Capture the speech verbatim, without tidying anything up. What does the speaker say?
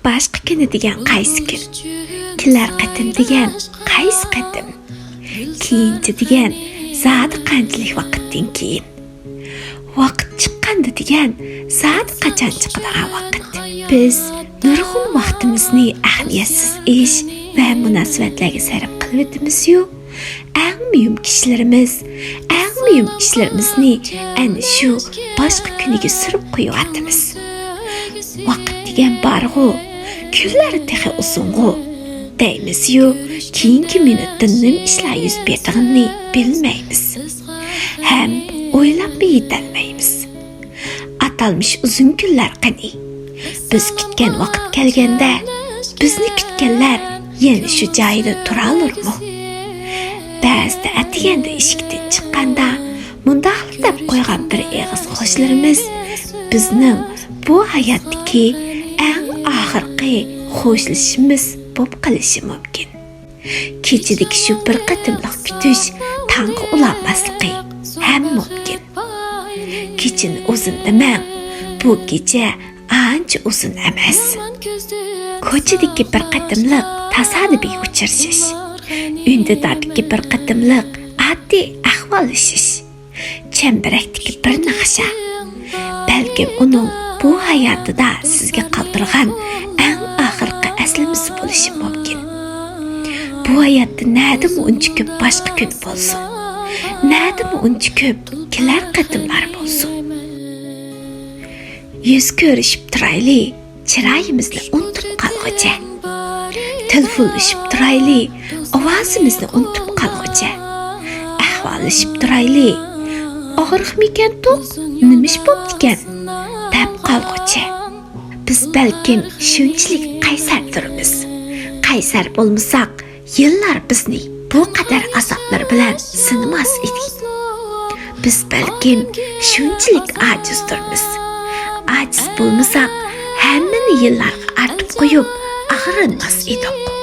باشقا كۈنى دېگەن قايسى كۈن؟ كېلەر قېتىم دېگەن قايسى قېتىم؟ كېيىنچە دېگەن زادى قانچىلىك ۋاقىتتىن كېيىن؟ ۋاقىت چىققاندا دېگەن زادى قاچان چىقىدىغان ۋاقىت؟ بىز نۇرغۇن ۋاقتىمىزنى ئەھمىيەتسىز ئىش ۋە مۇناسىۋەتلەرگە سەرپ قىلىۋېتىمىزيۇ. ئەڭ مۇھىم كىشىلىرىمىز، ئەڭ مۇھىم ئىشلىرىمىزنى ئەنە شۇ باشقا كۈنىگە سۈرۈپ قويۇۋاتىمىز. ۋاقىت دېگەن بارغۇ، كۈنلەر تېخى ئۇزۇنغۇ دەيمىزيۇ، كېيىنكى مىنۇتتا نېمە ئىشلار يۈز بېرىدىغىنىنى بىلمەيمىز ھەم ئويلاپمۇ يېتەلمەيمىز. ئاتالمىش ئۇزۇن كۈنلەر قېنى؟ بىز كۈتكەن ۋاقىت كەلگەندە، بىزنى كۈتكەنلەر يەنە شۇ جايىدا تۇرالۇرمۇ؟ بەزىدە ئەتىگەندە ئىشىكتىن چىققاندا، مۇنداقلا دەپ قويغان بىر ئېغىز خوشلىرىمىز بىزنىڭ بۇ ھاياتتىكى ئەڭ ئاخىرقى خوشلىشىشىمىز بولۇپ قېلىشى مۇمكىن. كېچىدىكى شۇ بىر قېتىملىق كۈتۈش تاڭغا ئۇلانماسلىقى ھەم مۇمكىن. كېچىنى ئۇزۇن دېمەڭ، بۇ كېچە ئانچە ئۇزۇن ئەمەس. كوچىدىكى بىر قېتىملىق تاسادىپىي ئۇچرىشىش، ئۈندىداردىكى بىر قېتىملىق ئاددىي ئەھۋاللىشىش، چەمبىرەكتىكى بىر ناخشا، بەلكىم ئۇنىڭ بۇ ھاياتىدا سىزگە قالدۇرغان ئەڭ ئاخىرقى ئەسلىمىسى بولۇشى مۇمكىن. بۇ ھاياتتا نەدىمۇ ئۇنچە كۆپ باشقا كۈن بولسۇن، نەدىمۇ ئۇنچە كۆپ كېلەر قېتىملار بولسۇن. يۈز كۆرۈشۈپ تۇرايلى، چىرايىمىزنى ئۇنتۇپ قالغۇچە. تېلېفونلىشىپ تۇرايلى، ئاۋازىمىزنى ئۇنتۇپ قالغۇچە. ئەھۋاللىشىپ تۇرايلى، ئاغرىقمىكەن توق، نېمە ئىش بوپتىكەن دەپ قالغۇچە. بىز بەلكىم شۇنچىلىك قەيسەر تۇرىمىز. قەيسەر بولمىساق، يىللار بىزنى بۇ قەدەر ئازابلار بىلەن سىنىماس ئىدى. بىز بەلكىم شۇنچىلىك ئاجىزدۇرمىز. ئاجىز بولمىساق، ھەممىنى يىللارغا ئارتىپ قويۇپ ئاغرىنماس ئىدۇق.